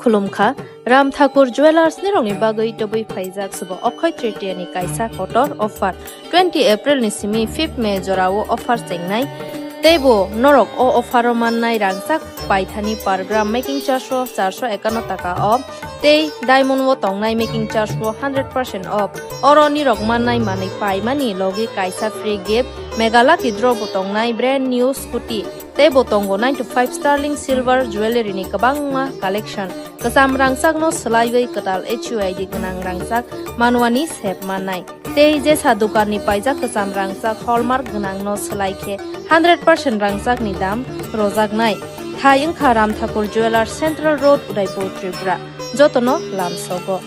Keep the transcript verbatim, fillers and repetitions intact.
Khulumkha, Ram Thakur Jewellers nirokni bagwi tubui phaijak subo Okhoy Tritiya ni kaisa kotor offer. Twenty April ni simi fifth May jorao offer chengnai. Teibo norok o offer o mannai rangchak paithani per gram making charge o charso ekanno taka o, tei diamond o tongnai making charge o hundred percent off. Oro nirok mannai manwi paimani logi kaisa free gift, Mega Lucky Draw bo tongnai brand new scooty. Teibo tongo nine to five sterling silver jewellery ni kwbangma collection. Kwcham rangchakno swlaiwi kwtal H U I D gwnang rangchak manwani sep mannai. Tei jesa dukanni paijak kwcham rangchak hallmark gwnangno swlai khe hundred percent rangchakni dam rojaknai. Thai wngkha Ram Thakur Jewellers, Central Road, Udaipur, Tripura. Jotono lamsogo.